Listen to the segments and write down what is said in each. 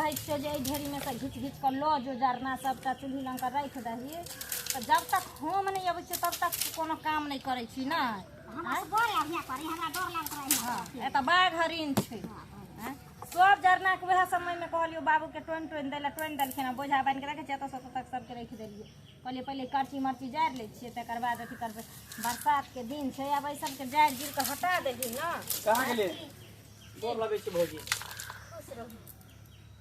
कहै छियौ जे एहि ढेरीमे सँ घीच घीच कऽ लऽ जो जरना सबटा चूल्ही लग कऽ राखि दही, तऽ जब तक हम नहि अबै छियै तब तक तू कोनो काम नहि करै छी ने। हमरा से डर आबिया करे, हमरा डर लागत रहे। हँ, एतऽ बाघ हरिण छै। आँय? सब जरनाके वएह समयमे कहलियौ बाबूके टोनि टोनि दै लए, टोनि देलखिन आ बोझा बान्हि कऽ रखै छियै, एतऽसँ ओतऽ तक सबके राखि देलियै। कहलियै पहिले करची मरची जारि लै छियै, तकर बाद अथी करबै। बरसातके दिन छै, आब एहि सबके जारि जुरि कऽ हटा देबही ने। कहाँ गेलियै? गोर लगै छी भौजी। खुश रहू।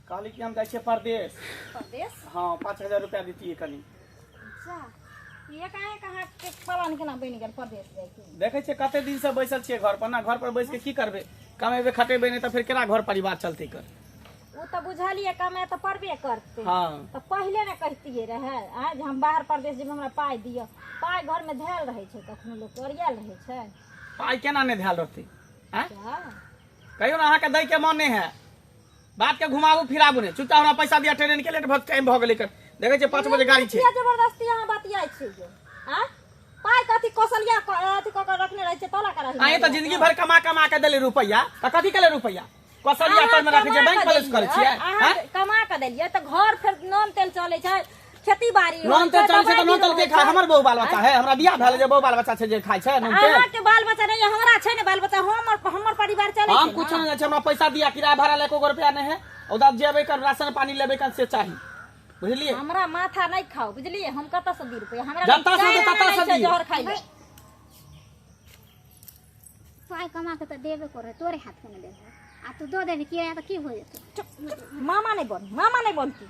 कहली कि हम जाइ छियै परदेश। परदेश? हँ, 5000 रुपया दितियै कनी। अच्छा, ये कहाँ कहाँ के प्लान केना बनि गेल परदेश जाइके? देखै छियै कते दिन से बैसल छियै घर पर ना, घर पर बैस के की करबै? कमेबै खटेबै नहि तऽ फेर केना घर परिवार चलतै कर? ओ तऽ बुझलियै कमाए तऽ पड़बे करतै। हँ। तऽ पहिले ने कहितियै रहए आँय जे हम बाहर परदेश जेबै, हमरा पाइ दिअ। पाइ घरमे धयल रहै छै कखनो लोकके ओरियाएल रहै छै? पाइ केना नहि धयल रहतै? आँय? जा। कहियो ने अहाँके दै के मन नहि है, बात के घुमाबू फिराबू नहि, चुपचाप हमरा पैसा दिअ, ट्रेन के लेट भऽ टाइम भऽ गेलै कर। देखै छियै 5 बजे गाड़ी छै। किया जबरदस्ती अहाँ बतियाइ छी यौ? आँय? पाइ कथी कौशल्या अथी कऽ कऽ रखने रहै छै तोला कऽ रही। अहीं तऽ जिंदगी भर कमा कमा के देली रुपैआ, तऽ कथी के ले रुपैआ? कौशल्या तर में रखै छियै, बैंक बैलेंस करै छियै? अहाँ आँय? कमा कऽ देलियै तऽ घर फेर नून तेल चलै छै, खेती बाड़ी नून तेल चलै छै तऽ नून तेल के खाय? हमर बहु बाल बच्चा है? हमरा बियाह भेल जे बहु बाल बच्चा छै जे खाय छै नून तेल? अहाँके बाल बच्चा नहि, हमरा छै ने बाल बच्चा, हमर हमर परिवार चलै हम छै। कुछ नहीं छै, हमरा पैसा दिया, किराया भाड़ा ले एको गो रुपया नहीं है, उधर जेबै कर राशन पानी लेबै कर से चाही, बुझलियै? हमरा माथा नहि खाउ, बुझलियै? हम कतऽ से दी रुपया? हमरा जतऽ से चारि देतऽ आना ततऽ से नहि छै दियौ। जहर खाइ ले। पाइ कमा के तऽ देबे करे, तोरे हाथ में देबे आ तू दऽ देबी किराया तऽ की हो जेतौ? चुप चुप, मामा नहि बन, मामा नहि बनती।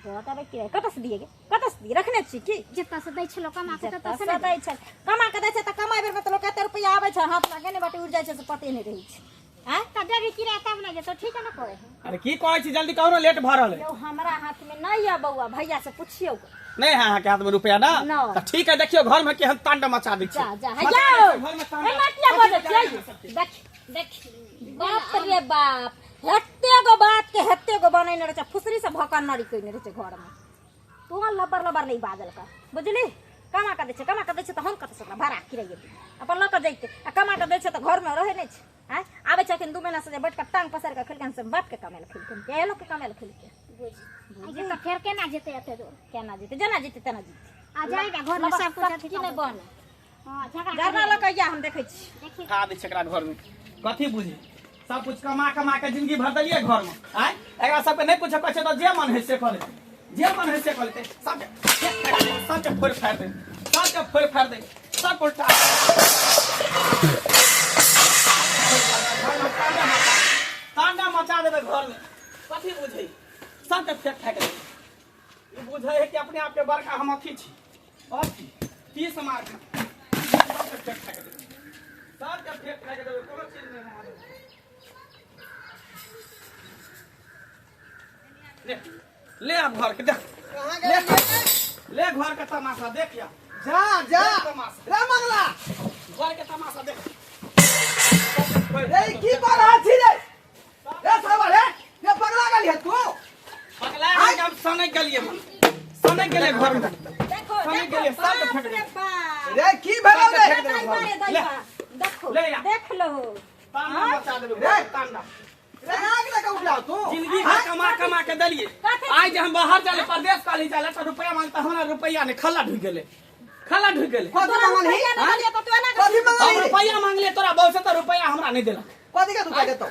दऽ देबै किराया, कतऽ से दिए गे? कतऽ से दिए? रखने छी की? जतऽ से दै छलो कमा के ततऽ से जतऽ से दै छै कमा के दै छै, तऽ कमाइ बेरमे तऽ लोक एते रुपैआ आबै छै हाथमे, केने बाटे उड़ि जाइ छै से पते नहि रहै छै। आँय? तऽ देबी किराया तब ने जेतौ, ठीक है ने करे है। अरे की कहै छी, जल्दी कहू ने, लेट भऽ रहल है। यौ, हमरा हाथमे नहि यऽ बौआ, भैया से पुछियौ। नहीं है अहाँके हाथ में रुपया ना? ना। तऽ ठीक है, देखियौ घर में केहन तांडव मचा दै छी। जा जा, मचा यौ, दै छी घर में तांडव। एना किया बजै छियै? देख देख, बाप रे बाप, हेते गो बात के हेते गो बनेने रहै छै, फुसरी से भकन्नरी कयने रहै छै घरमे। तू लबर लबर नहि बाजल कर, बुझली? कमा कऽ दै छै, कमा कऽ दै छै तऽ हम कतऽ से ओकरा भाड़ा किराया दियै? अपन लऽ कऽ जैतै आ कमा कऽ दै छै तऽ घरमे रहै नहि छै। आँय, आबै छथिन 2 महीना से जे बैठ कऽ टांग पसारि कऽ खेलकै हन, से बापके कमायल खेलकै हन, के लोकके कमायल खेलकै? बुझी तऽ फेर केना जेतै एते दूर? केना जेतै? जेना जेतै तेना जेतै। आ जाएगा घर में सब कुछ अथी की नहि बन। हां, झगड़ा झगड़ा लऽ कऽ हम देखै छी। देखी का दै छै एकरा घर में, कथी बुझी? सब कुछ कमा कमा के जिंदगी भर देलियै घर में। आँय, एकरा सबके नहि कुछ कहै छै तऽ जे मन है से कऽ लेतै, जे मन है से कऽ लेतै। सबके सबके फोड़ि फाड़ि दे, सबके फोड़ि फाड़ि दे, सब उल्टा तांडा मचा देबै घर में। कथी बुझै? सबके फेंक फाकि देबै। ई बुझै है कि अपने आप के बड़का हम अथी छी, अथी 30 मार खा। सबके फेंक फाकि देबै, सबके फेंक फाकि देबै, कोनो चीज नहि हम देबै। ले ले आब घर के देख, ले ले घर के तमाशा देख या। जा जा। देख तमाशा। रे मंगला, घर के तमाशा देख। रे, ई की कर रहल छी रे? रे साहब, रे रे, पगला गेली है तू? पगला गेलियै, हम सनक गेलियै, हम सनक गेलियै घर में। देखो सनक देखो, गेलियै, सबके बाप फेंक रे देबै। बाप। रे, की भेलौ रे? फेंक देबै दैबा रे घर में। ले दैबा, देखो ले या। देख लहो। तांडा मचा देबै रे। तांडा। रे, आग लगा उठला तू? जिंदगी भर कमा कमा के देलियै। कथी? आइ जे हम बाहर जाले, परदेश काली जाले तऽ रुपया मांगता, हमरा रुपया नहि, खल्ला ढुकि गेलै, खल्ला ढुकि गेलै। कथी तोरा मंगलही? रुपैआ नहि देलियै तऽ तू एना कथी हम मंगलही? रुपया मांगलियै तोरा बहू से तऽ रुपया हमरा नहि देलक। कथी के रुपया देतौ?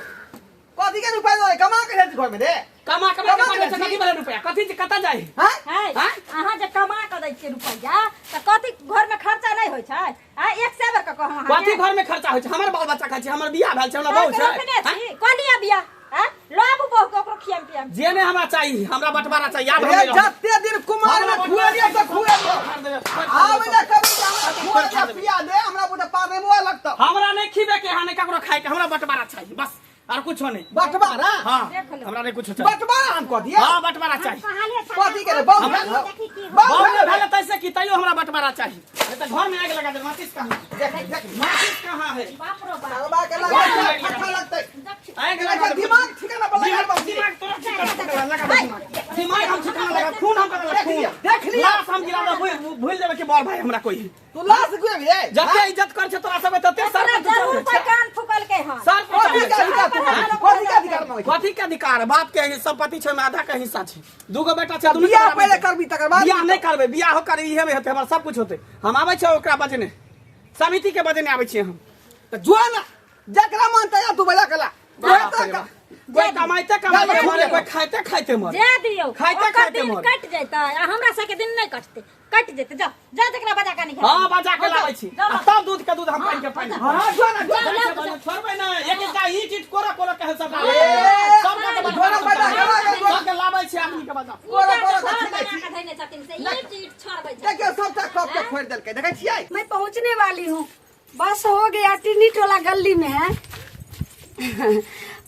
कथी के रुपया देतौ? कमा के रहती घर में रे। कमा कमा के कमा के परदेश रहती? कथी भेलै रुपया? कथी से कतऽ जाइ? हैं? है? हैं? अहाँ जे कमा कऽ दै छियै रुपैआ तऽ कथी घरमे खर्चा नहि होइ छै? आ एक सए बेर कऽ कहूँ अहाँके। कथी घर में खर्चा होइ छै? हमर बाल बच्चा खाइ छै, हमर बियाह भेल छै, हमरा बहू छै। रखने छी कहलियै बियाह? आँ? लऽ आबू बहू के, ओकरो खियाम पियाम। जे नहि हमरा चाही, हमरा बंटवारा चाही। याद रे, हम नहि रहब। जते दिन कुमार में खुएलियै से खुएलियै, आब ने कभी जे हमरा खुआ दे पिया दे, हमरा बुझे पार नहि मुआ लगतौ। हमरा नहि खिबे के है, नहि ककरो खाए के, हमरा बंटवारा चाही बस, आर कुछो नहीं। बंटवारा? हाँ। देख लो। हमरा नहीं कुछो चाहिए। बंटवारा हम कह दिया? हाँ, बंटवारा चाहिए। कहलियै कथी के रे बहु भेल? देखी की हो। बहु बहु भेल? भेल तैसे की, तैयो हमरा बंटवारा चाहिए, नहीं तो घर में आग लगा दे। माचिस कहाँ है? देख देख। माचिस कहाँ है? बाप रो बाप। सरवा के लगे छै, फटका लगतै। आग लगा अच्छा दे। दिमाग ठिकाना पर लगा दिमाग दिमाग तोरा ठिकाना पर लगा दे। दिमाग दिमाग हम ठिकाना लगा, खून हम लगा, देख खून लिया, देख लिया। लाश हम गिरा दे, भूल भूल जेबै कि बड़ भाई हमरा कोई। तू लाश गुएबी रे? जते इज्जत कर छै तोरा सब तते सर तोरा पर तू जरूर चढ़ कोई छै। कान फुकल के हन। सर पर कथी चढ़ के छै। अधिकार तोरा? कथी के अधिकार? मंगै छै? कथी के अधिकार? बाप के संपत्ति छै, ओहिमे आधा के हिस्सा छै। दूगो बेटा छै, दुनू के बियाह बराबर पहिले छै। करबी तकर बाद। बियाह नहि करबै, बियाह कर इहे में हेतै, हमर सब कुछ होतै। हम आबै छियै ओकरा बजने, समिति के बजने आबै छियै हम। तऽ जो ना, जकरा मन तया तू बजा कला। बाप रे बाप। कोई कमाइते कमाइते मरे, कोई खाइते खाइते मरे। जे दियौ, खाइते ओकर खाइते दिन मरे। कटि जेतै आ हमरा सबके दिन नहि कटतै। कटि जेतै। जाओ जाओ, जकरा बजा के नहीं। हाँ, बजा के लाबै छी आ तब दूध के दूध, हम पानि के पानि। हाँ, जो ना, जो। जाओ, लाओ। छोड़बै ना एक एकटा ईट ईट कोरा कोरा कहे सब। ए, सबके जो ना, बजा के ला, जो। सबके लाबै छी आदमी के बजा। कोरा कोरा घर के बना छिलै छी। के धैने छथिन से ईट ईट छोड़बै छै। देखियौ, सबटा कप के फोड़ि देलकै, देखै छियै? मैं पहुंचने वाली हूँ, बस हो गया, टिन्नी टोला गली में है।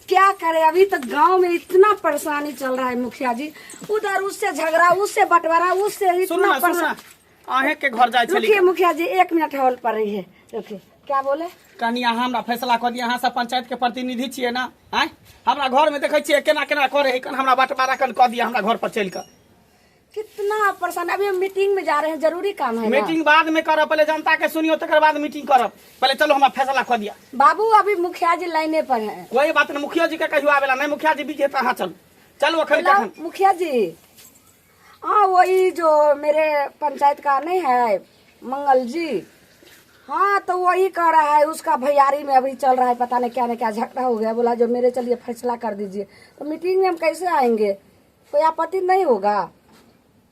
क्या करे, अभी तक गांव में इतना परेशानी चल रहा है मुखिया जी, उधर उससे झगड़ा, उससे बंटवारा, उससे सुनू इतना ना, सुनू ना, परेशान। अहें के घर जाइ छली। रुकिए मुखिया जी, एक मिनट हॉल पर रही है, रुकिए। क्या बोले? कनि अहाँ हमरा फैसला कऽ दिअ, अहाँ सब पंचायत के प्रतिनिधि छियै ना। आँय, हमरा घर में देखै छियै केना केना करै है, कन हमरा बंटवारा कन कऽ दिअ हमरा घर पर चलि कऽ। कितना परेशान। अभी हम मीटिंग में जा रहे हैं, जरूरी काम है ना। मीटिंग बाद में करब, पहले जनता के सुनियो तकर बाद मीटिंग करब। पहले चलो, हमरा फैसला कऽ दिअ। बाबू, अभी मुखिया जी लाइने पर हैं। कोई बात नहीं, मुखिया जी के कहियो आवेला नहीं, मुखिया जी बीच है तऽ अहाँ चलू, चलू अखन। हेलो, कखन? मुखिया जी, हाँ, वही जो मेरे पंचायत का नहीं है मंगल जी, हाँ, तो वही कह रहा है, उसका भैयारी में अभी चल रहा है, पता नहीं क्या न क्या झगड़ा हो गया। बोला जो मेरे चलिए फैसला कर दीजिए। तो मीटिंग में हम कैसे आएंगे? कोई आपत्ति नहीं होगा?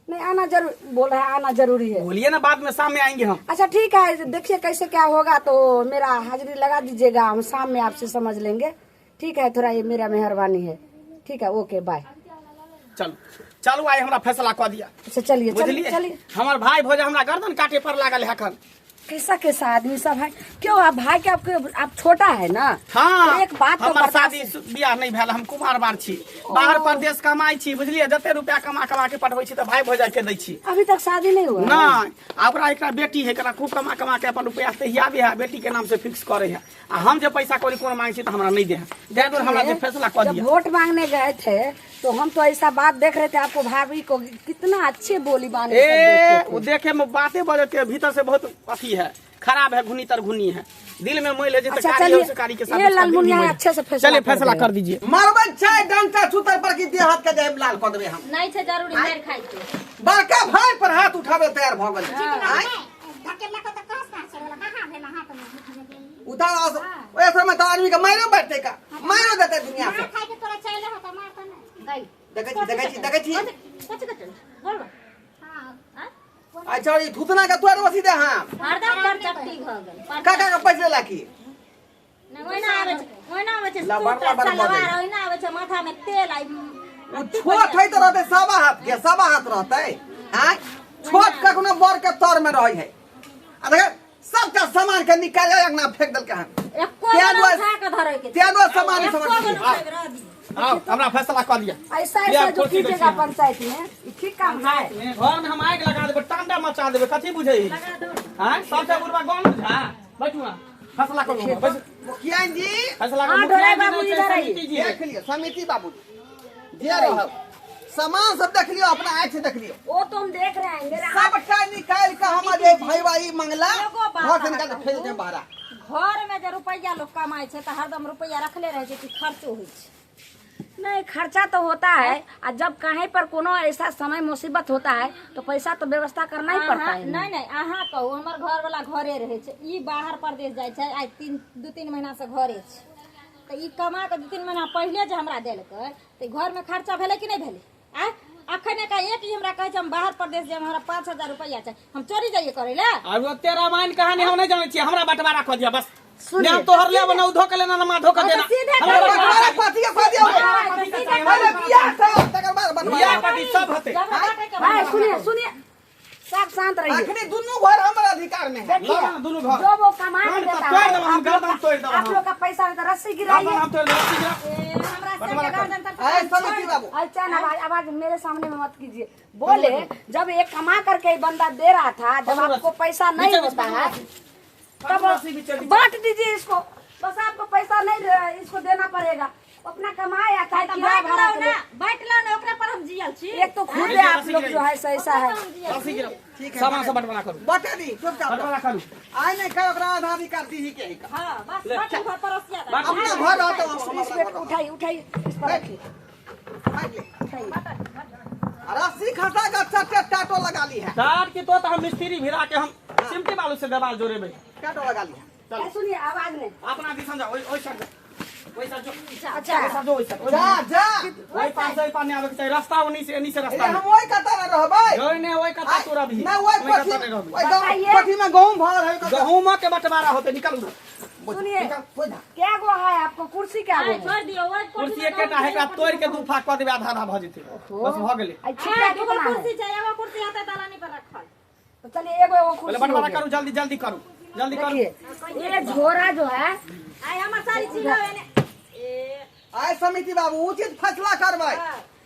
नहीं, आना जरूर बोल रहा है, आना जरूरी है। बोलिए ना, बाद में शाम में आएंगे हम। अच्छा ठीक है, देखिए कैसे क्या होगा तो मेरा हाजिरी लगा दीजिएगा, हम शाम में आपसे समझ लेंगे। ठीक है, थोड़ा ये मेरा मेहरबानी है। ठीक है, ओके, बाय। चलू चलू, आइ हमरा फैसला कऽ दिअ। अच्छा चलिए चलिए। बुझलिए? चलिए। हमर भाई भौज हमरा गर्दन काटे पर लागल है अखन। कैसा कैसा आदमी सब है। क्यों, आप भाई के आपके आप छोटा है ना? हाँ। तो एक बात तो हमर बर्दाश्त- शादी बियाह नहीं भेल, हम कुमार बार छी, बाहर परदेश कमाइ छी, बुझलिए? जते रुपया कमा कमा के पठबै छी तऽ भाई भौजाई के दै छी। अभी तक शादी नहीं हुआ है? नहीं, आ ओकरा एकटा बेटी है, एकरा खूब कमा कमा के अपन रुपया तहिया है, बेटी के नाम से फिक्स करे है, आ हम जे पैसा कौड़ी कोनो मांगे छी तऽ हमरा नहीं दे है। दे दो हमरा जे फैसला कऽ जब दिया। वोट मांगने गए थे तो हम तो ऐसा बात देख रहे थे, आपको भाभी को कितना अच्छे बोली बानी सब ए देखते वो थे। देखे में बातें बजते है, भीतर से बहुत अथी है, खराब है, घुनी तर घुनी है, दिल में मैल है जे अच्छा, कारी है, चलिए, उसे कारी के साथ ये उसका दिल भी लालमुनिया मैल है। अच्छे से फैसला चलिए कर फैसला देंगे। कर दीजिए। मरबै छै डंटा छूतल पर की देह हाथ के देह लाल कऽ देबै हम। नहि छै जरूरी मारि खाइके। बड़का भाई पर हाथ उठाबै तैयार भऽ गेल आँय? धकेलक तऽ कस ना छै बोला कहाँ भेल हाथ में उतार, ओहि समय तऽ आदमी के मारियो बैठतै का, मारियो देतै दुनिया से। मार खाइ के तोरा चले हो तऽ मार तऽ नहि गई। देखै छी, देखै छी, देखै छी। कथी कथी बोल। हाँ। अच्छा, ई थुतना के तोड़ बसी दे। हाँ। हरदम पर चट्टी भऽ गेल। काका के पैसे लाकी। नहि, ओहिना आबै छै, ओहिना आबै छै। लबर सूट लबर सलवार बजै। ओहिना आबै छै, माथा में तेल आई। ओ छोट है तऽ रहतै सवा हाथ के, सवा हाथ रहतै। आँय, छोट कखनो बड़ के तर में रहै है। आ देख, सबटा सामान के निकाल के अंगना फेंक देलकै हन। एको तें गो दुआरे- उठा के धरै के छै। तें दुआरे सामान एको समझ गो छियै। उठा के रह दियौ। आओ हमरा फैसला कऽ दिया। ऐसा ये ऐसा आप जो कुर्सी कीजिएगा देखिए। पंचायत में, ये ठीक काम है? घर में हम आगि लगा देबै, टांडा मचा देबै। कथी बुझै? आँय, सबटा बुढ़बा गाँव बुझा बैठू अहाँ। फैसला करू हमरा, बैसू। मुखिया जी। फैसला करू। हाँ, मुखिया ढोलाई जी बाबू नहि छै, इधर आइए। समिति जी है। देख लियौ समिति बाबू जे रहब, सामान सब देख लियौ, अपना आँखि से देख लियौ। वो तो हम देख रहे हैं, मेरा सबटा निकालि के हमर जे भैया ई मंगला एगो बात घर से निकालि के अहाँ फेंक देब बहरा। घर में जे रुपैया लोग कमाइ छै तऽ हरदम रुपैया रखले रहै छै कि खर्चो होइ छै? नहीं, खर्चा तो होता है, और जब कहीं पर कोनो ऐसा समय मुसीबत होता है तो पैसा तो व्यवस्था करना ही पड़ता है। नहि नहि, अहाँ कहू, हमर घर वाला घरे रहै छै, ई बाहर परदेश जाइ छै, आइ तीन दू तीन महीना से घरे छै, तऽ ई कमा कऽ 2-3 महीना पहिले जे हमरा देलकै तऽ घरमे खर्चा भेलै कि नहि भेलै? आँय, अखन एका एक ई हमरा कहै छै हम बाहर परदेश जायब, हमरा 5000 रुपैआ चाही, हम चोरी जाइए करै लए? आर ओते रामायण कहानी हम नहि जानै छियै, हमरा बंटवारा कऽ दिअ बस। सुनिए। ने हम तोहर लेब, ने उ धोके लेना, ने माँ धोके देना। सीधे हमरा बंटवारा बंटवारा कथी के कऽ दियौ? पहिले बियाह कर तकर बाद बियाह बंटवारा। कथी सब हेतै। जब बाँटै के भाई, सुनिए सुनिए, सब शांत रहिए। अखनी दुनू घर हमर अधिकार में है। देखिए, ना, दुनू घर। जो वो कमा के तोड़ देता तोड़ है, देब हम, आप लोग गर्दन का- तोड़ देब आप हम। लोग का पैसा है तो रस्सी गर्दन गिराइए। हम तोड़ देब, रस्सी गिरा। ए, हमरा सबके बंटवारा कर। गर्दन तर आए समिति बाबू। अच्छा ना, आवाज आवाज मेरे सामने में मत कीजिए। बोले, जब एक कमा करके ये बंदा दे रहा था, जब पकड़ो आपको रस्सी। पैसा नहीं नीचे होता नीचे है पकड़ो रस्सी, नीचे तब नीचे। बांट दीजिए इसको बस, आपको पैसा नहीं इसको देना पड़ेगा। अपना कमाया था तऽ किराया बाँटि भाड़ा लौ के ने, लिए। बाँटि लौ ने, ओकरा पर हम जियल छी। एक तो खुद आप लोग जो है सो ऐसा है। रस्सी गिराओ। ठीक है, सामान सब बंटवारा करू। बटे दी चुपचाप बंटवारा करू। आइ नहीं कर ओकरा आधा अधिकार दी ही के ही का। हां बस बाटू घर पड़ोसिया दा। बाटू। अपना घर रहते हम इस पे उठाइए उठाइए, इस पर रखिए। बैठ ले। रस्सी खसा के चट्टे टाटो लगा ली है। टाट की तो हम मिस्त्री भिड़ा के हम सिमटी बालू से देवाल जोड़ेबै। टाटो लगा ली है। ए, सुनिए आवाज नहीं। अपना दिसन जा, ओइ ओइ साइड जा। ओइ साइड जो। अच्छा ओइ साइड जो, ओइ साइड। ओइ जा जा। ओइ पास से पानी आवे के चाही, रास्ता ओनी से एनी से अरे रास्ता। हम ओइ कता में रहबै। जोइ ने ओइ कता तोरा भी। नहीं ओइ ओइ कता पथी नहीं रहबी। ओइ गहूम बताइए। पथी में गहूम भरल है। गहूम के बंटवारा होते, निकल उधर। सुनिए कोई ना। क्या गो है आपको कुर्सी क्या गो आइ है? छोड़ दियो ओइ कुर्सी एकेटा है, एकरा तोड़ के दू फाक कऽ देबै, आधा आधा भऽ जेतै। बस भऽ गेलै। आ, छिट्टा हां दूगो कितना है? कुर्सी चाहिए, एगो कुर्सी आता दालानी पर रखल। तो चलिए एगो एगो पहिले कुर्सी हो बंटवारा गया। करू, जल्दी जल्दी करू, जल्दी करू। देखिए ये झोरा जो है आइ हमर सारी चीज एने ए आय समिति बाबू उचित फैसला करबै।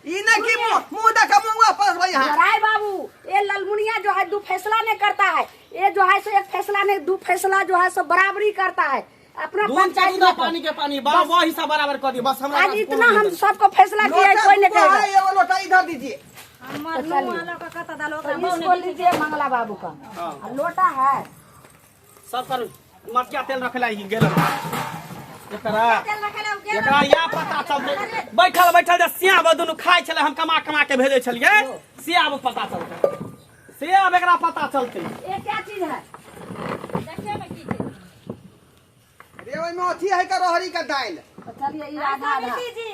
ई नहीं कि मुंह मुंह दे के मुंह वापस भाई। हां राय बाबू ये ललमुनिया जो है दो फैसला नहीं करता है, ये जो है सो एक फैसला नहीं दो फैसला जो है सो बराबरी करता है अपना दूध के पंचायत दूध में। पानी के पानी बा वो हिस्सा बराबर कर दियो बस। हमरा आज इतना हम सबको फैसला किया है, लोटा कोई नहीं दूगो कहेगा। है, एगो लोटा इधर दीजिए। हमर तो चलिए। नुआ लऽ कऽ कतऽ दाल तो ओकरा बहु इसको नहि लीजिए मंगला बाबू का। हाँ। आ, लोटा है सब करू। मटिया तेल रखे ला ई गेल एकरा तेल रखल है, गेल। एकरा या पता चलतै बैठल बैठल जे सियाब दुनू खाइ छलै, हम कमा कमा के भेजै छलियै, सियाब पता चलतै, सियाब एकरा पता चलतै। ये क्या चीज है? देखियो ने की छै। रे ओइ में अथी है का रहरी का दाइल। तो चलिए ये आ, आधा आधा। समिति जी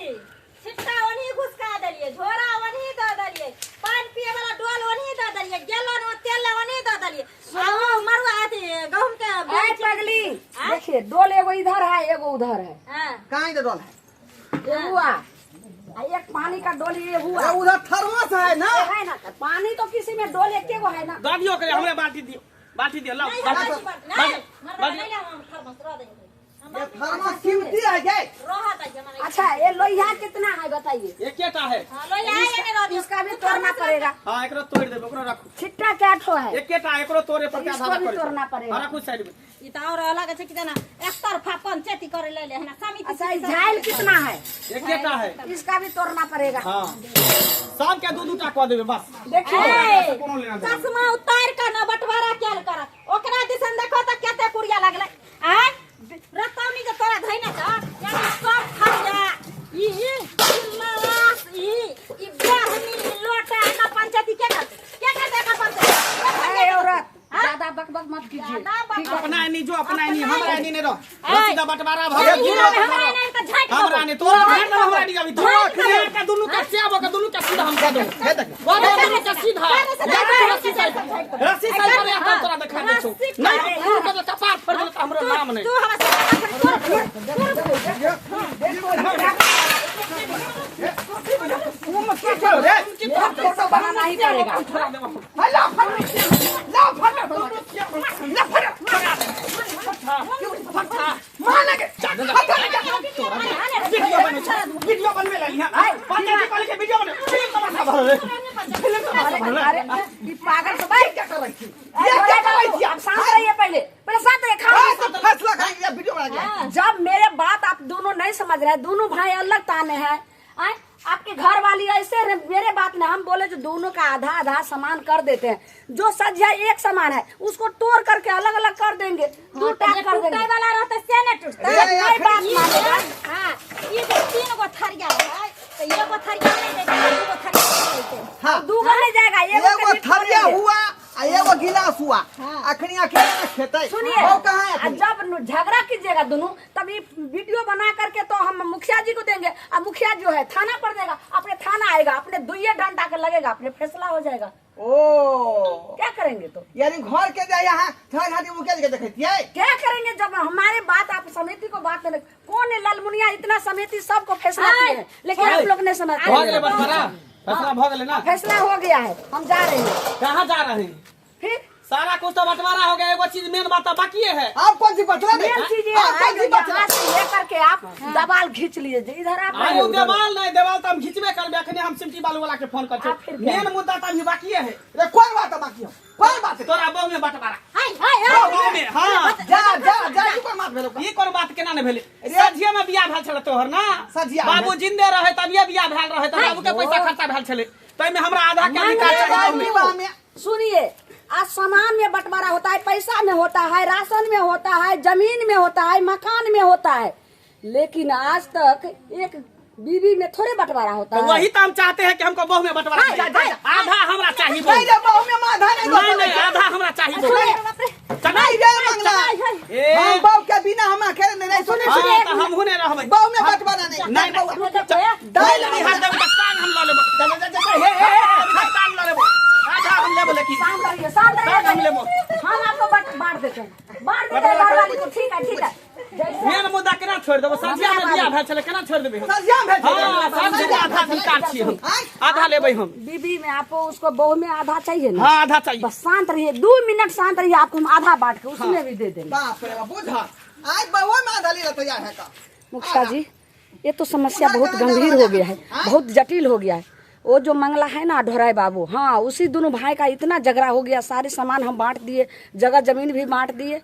छिट्टा ओनही घुसका देलियै, झोरा ओनही दऽ देलियै, पानि पिए वाला डोल ओनही दऽ देलियै, गैलन ओ तेल ओनही दऽ देलियै, आ ओ मरुआ अथी गहूम के ए पगली देखिए डोल एगो इधर है एगो उधर है। हाँ कहाँ इधर डोल है? ये हुआ आ, एक पानी का डोल ये हुआ। अरे उधर थर्मस है ना। ये है ना पानी तो किसी में डोल एक गो है ना। दऽ दियौ ओकरे, हमरे बाल्टी दियौ, बाल्टी दियौ, लाउ नहीं बाल्टी हमरा बाल्टी नहीं मरदा बाल्टी नहीं लाओ, हम थर्मस रह देंगे हम। ये थर्मस कीमती है क्या? रहत है हमारे। अच्छा ये लोहिया कितना है बताइए? एकेटा है। हाँ लोहिया है ने रह दियौ। इसका भी तोड़ना पड़ेगा। हाँ एकरो तोड़ि देबै, ओकरो रखू। छिट्टा क्या ठो है? एकेटा एकरो तोड़े पर इसको आधा भी करे। तोड़ना पड़ेगा। हाँ, रखू साइड में। ई तऽ और अलग छै कि जेना एक तरफा पंचायती करे ले ले हना समिति। अच्छा ये झाइल कितना है? एकेटा है। इसका भी तोड़ना पड़ेगा। हाँ सबके दू दूटा कऽ देबै बस। देखिए ए, कोनो लेना देना नहीं। चश्मा उतार के न बंटवारा कैल कर, ओकरा दिसन देखो तऽ कते कुड़िया लगलै। आय रतौनी के तोरा धैने छ, यानी सब खरिया ई ई मास ई ई बहनी लोटा एना पंचायती के करतै, के करतै एना पंचायती? ए औरत ज्यादा बकबक मत कीजिए। ज्यादा बकबक। अपना एनी जो अपना एनी, हमरा एनी नहीं रह। ए। रसीदा बंटवारा भऽ ए, गेल। हीरो में हमरा एना तऽ झाँकि हमरा देबौ। नहीं तोरा झाँकि देबौ, हमरा एनी अभी तोरा के दुनू के सियाबो के दुनू के सीधा हम कऽ देबौ। हे देख। कऽ देबौ दुनू के सीधा। जा तू रस्सी साइड, रस्सी साइड पर तब तोरा देखा दै छौ। नहीं दुनू के कपार फोड़ि देलौ तऽ हमरो नाम नहीं। तू हमरा से तोर रे फोटो बनाना ही पड़ेगा। ला फट ला फट ला फट माने के वीडियो बने वीडियो बनबे ला यहाँ पंचायत कॉलेज के वीडियो बने, फिल्म तमाशा भरल रे, फिल्म तमाशा भरल। अरे ये पागल तो भाई क्या कर रही थी? ए, ये क्या भोला कर रही बाबू, थी? आप शांत रहिए, पहले पहले शांत रहिए, हाँ, खाओ। तो फैसला खाएंगे या वीडियो बना के? जब मेरे बात आप दोनों नहीं समझ रहे, दोनों भाई अलग ताने हैं। आए? आपके घर वाली ऐसे रहे, मेरे बात में हम बोले जो दोनों का आधा आधा समान कर देते हैं, जो सज्जा एक समान है उसको तोड़ करके अलग अलग कर देंगे, दो टाक कर टूटे देंगे। वाला रहतै से ने टूटतै। रे, नहीं बात ई मानेगा। जे- हाँ ई जे तीन गो थरिया है तऽ एगो थरिया नहि दैतै, दू गो थरिया दैतै। हाँ दूगो नहीं जाएगा, एगो के एगो भी थरिया तोड़ेंगे। हुआ आ एगो गिलास हुआ, अखनी अकेले न खेतै। सुनिए वो कहाँ है आ अखनी? जब झगड़ा कीजिएगा दोनों तब ये वीडियो बना करके तो हम मुखिया जी को देंगे, और मुखिया जो है थाना पर देगा, अपने थाना आएगा, अपने दुइये डंडा के लगेगा, अपने फैसला हो जाएगा। ओ क्या करेंगे तो? यानी घर के जाए यहाँ थोड़ा घाटी मुखिया जी के देखतियै। क्या करेंगे जब हमारे बात आप समिति को बात नहीं, कौन है ललमुनिया इतना समिति सबको फैसला किए हैं, लेकिन आप लोग नहीं समझते। भऽ गेलै बंटवारा, फैसला भऽ गेलै ना? फैसला हो गया है, हम जा रहे हैं। कहाँ जा रहे हैं? फिर सारा कुछ तो बंटवारा हो गया, एगो चीज मेन बात तो बाकी है। आप कौन सी बचला रे? मेन चीज ये आप है कौन जो सी बचला? यहाँ से लेकर के आप दबाल खींच लिए, इधर आप आयु देवाल नहीं, देवाल तो हम खींचबे करबे, अखने हम सिमटी बालू वाला के फोन कर आप फिर क्या? मेन मुद्दा तो अभी बाकी है। रे कौन बात है बाकी हो? कौन बात है? तोरा बहू में बंटवारा हाय हाय हाय बहू में। हाँ जा जा जा तू को कोन बात भेलो ई कोन बात केना ने भेलै रे। सझिये में बियाह भेल छलै तोहर ना सझिया बाबू भेल। जिंदे रहे तभिए बियाह भेल रहे तऽ बाबू के पैसा खर्चा भेल छलै ताहिमे हमरा आधा के अधिकार रे, चाही बाबू, बहुमे। में सुनिए, आज सामान में बंटवारा होता है, पैसा में होता है, राशन में होता है, जमीन में होता है, मकान में होता है, लेकिन आज तक एक बीवी में थोड़े बंटवारा होता तो है। वही तो हम चाहते हैं कि हमको बहु में बंटवारा जा, जा, जा। आधा हमरा चाहिए बहु। नहीं रे बहु में माधा नहीं नहीं नहीं, आधा हमरा चाहिए बहु। नहीं रे मंगला, ए। हम बहु के बिना हम अकेले नहीं रह सुने। हाँ, तो हमहू नहीं रहबै। बहु में बंटवारा नहीं। नहीं, नहीं। दाल नहीं, हाथ देबै तऽ टांग हम लऽ लेबै। जा, जा, जा, जा, हे, हे, हे, टांग लऽ लेबै। आधा हम लेबै लेकिन। शांत रहिए, शांत रहिए। टांग हम लेबै। हम आपको बांट देते हैं, बांट देते हैं घरवाली को। ठीक है, ठीक है, जैसे मेन मुद्दा केना छोड़ि देबै? सझिया में बियाह भेल छलै, केना छोड़ि देबै हम? सझिया में भेल छलै। हाँ, सझिया आधा अधिकार छियै हम, आधा लेबै हम। बीबी में आपको उसको बहू में आधा चाहिए ना? हाँ, आधा चाहिए। बस शांत रहिए, 2 मिनट शांत रहिए, आपको हम आधा बांट के उसमें भी दे देंगे। बाप रे बाप, बुझ आज बहु में आधा ले तैयार है का? मुखिया जी, ये तो समस्या बहुत गंभीर हो गया है, बहुत जटिल हो गया है। वो जो मंगला है ना, ढोराई बाबू, हाँ, उसी दोनों भाई का इतना झगड़ा हो गया, सारे सामान हम बांट दिए, जगह जमीन भी बांट दिए।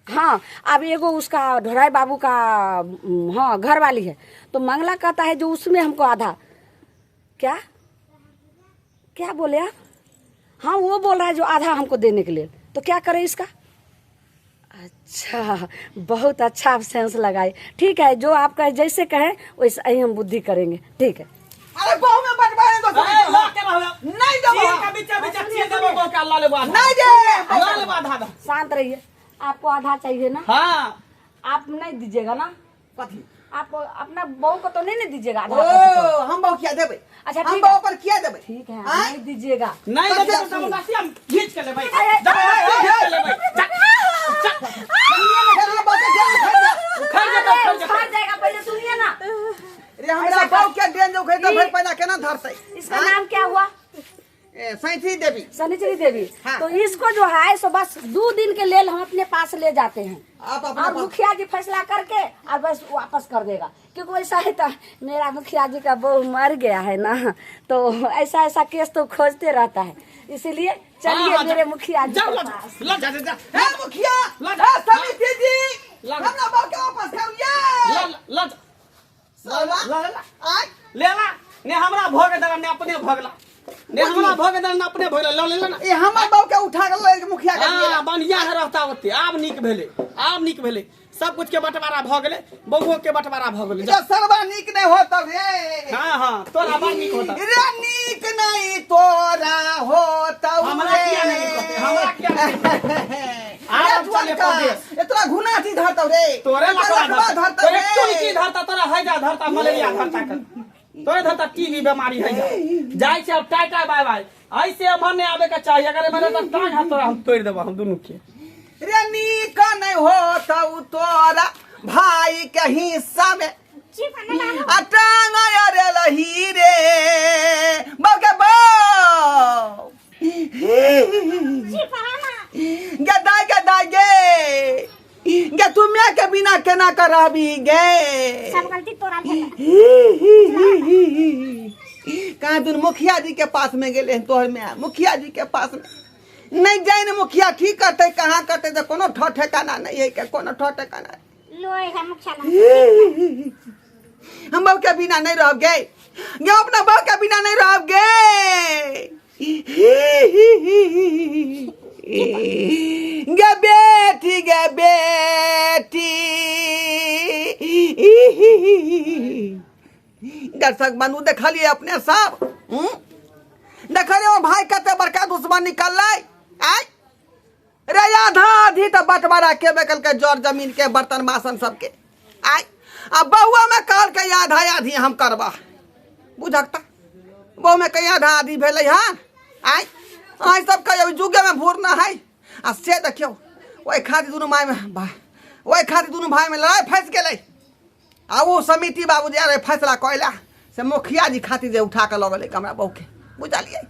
हाँ, अब एगो उसका ढोराई बाबू का हाँ, घर वाली है, तो मंगला कहता है जो उसमें हमको आधा। क्या क्या बोले आप? हाँ, वो बोल रहा है जो आधा हमको देने के लिए, तो क्या करें इसका? अच्छा, बहुत अच्छा आप सेंस लगाए। ठीक है, जो आप कहे, जैसे कहें वैसे ही हम बुद्धि करेंगे। ठीक है। अरे, बहु में बंटवारा नहीं ए, दो। लऽ के रहबै। नहीं देबो। चीर के बीचे बीचे चीर देबो बहु के, लऽ लेबो आधा। नहीं दे। लऽ लेबो आधा आधा। शांत रहिए, आपको आधा चाहिए ना? हाँ। आप नहीं दीजिएगा ना? कथी? आप अपना बहू को तो नहीं ना दीजिएगा आधा? ओ कथी तो? हम बहु किया देबै? अच्छा, हम ठीक है। बहु पर किया देबै? ठीक है, आप आँय? नहीं दीजिएगा। नहीं कथी? देबै तऽ जबरदस्ती हम घीच के लेबै। अरे, जबरदस्ती घीच के लेबै। जा, जा। फेर हमरा बहु के जेल में फेर जा। उखड़ जेतै, उखड़ जेतै। उखाड़ जाएगा, पहले सुनिए ना। रे, हमरा बहु के डेन जो उखड़ तऽ फेर पैदा केना धरतै? इसका नाम क्या हुआ? ए, सैंती देवी। सनिचरी देवी। हाँ। तो इसको जो है सो बस 2 दिन के लिए हम अपने पास ले जाते हैं। आप अपने और पास- मुखिया जी फैसला करके और बस वापस कर देगा, क्योंकि वैसा है तो मेरा मुखिया जी का बहू मर गया है ना, तो ऐसा ऐसा केस तो खोजते रहता है, इसीलिए चलिए हाँ, मेरे मुखिया जी जाओ, के लऽ पास। जा, लऽ जा, जा, जा। हे मुखिया, ला जा। हे समिति जी, ला जा। हमरा बहु के वापस करू ये। लऽ लऽ जा। साला। लऽ ला। आय। ले ला ने, हमरा भोग देला ने, अपने भोगला ने, हमरा भोग देला ने, अपने भोगला। लऽ ले ना। ए, हमर बहु के उठा के लऽ मुखिया के दिएला। हाँ, बढ़िया है, रहता ओते। आब नीक भेलै, आब नीक भेलै, सब कुछ के बंटवारा भऽ गेलै, बहुओ के बंटवारा भऽ गेलै। जो सरवा नीक नहीं होता रे। हाँ हाँ, तोरा बड़ नीक होता। रे, नीक नहीं तोरा होता। हमरा किया नहीं नीक होतै? हमरा किया नहीं नीक होतै? आब चले परदेश। ए, तोरा घुनाटी धरतौ रे। तोरे तोरा लकवा लकवा धरता, धरतौ तोरे रे। चुनकी धरता, तोरा हैजा धरता, मलेरिया धरता कर तोरे धरता, टीबी बीमारी है। जाइ छै अब, टाटा बाय बाय। ऐसे एम्हर नहीं आबे के चाहिए। अगर एम्हर तऽ टांग हाथ तोरा हम तोड़ि देबो हम दुनू के। रे, नीक नहीं होतौ तोरा भाई के हिस्सा में आ टांग अरे लही रे बौ के बौ गे दाई, गे दाई, गे गे, तू मैं के बिना केना करबी गे? सब गलती तोरा भेल। कहाँ दुन मुखिया जी के पास में गेले हन तोहर में। मुखिया जी के पास में नहीं जाए ने, मुखिया ठीक करते, कहाँ करते, तो कोनो ठो ठेकाना नहीं है के, कोनो ठो ठेकाना। लोए है मुखिया लग। हम बहू के बिना नहीं रह गे गे, अपना बहू के बिना नहीं रह गे गे बेटी, गे बेटी। दर्शक बंधु, देखलिए अपने सब, हम्म? देखलिए ओ भाई कते बड़का दुश्मन निकललै आय रे। आधा आधी तऽ बंटवारा के के जर जमीन के, बर्तन बासन सबके आय, आ बहुआ में कहलकै आधा आधी हम करबा। बुझक तऽ बहु में कहीं आधा आधी भेलै हन आय? आय सब कहियो जुगे में भूरना है। आ से देखियौ, ओहि खातिर दुनू माय में ओहि खातिर दुनू भाई में लड़ाइ फँसि गेलै। आ ओ समिति बाबू जे रहे फैसला कयला से मुखिया जी खातिर जे उठा कऽ लऽ गेलै हमरा बहूके, बुझलियै?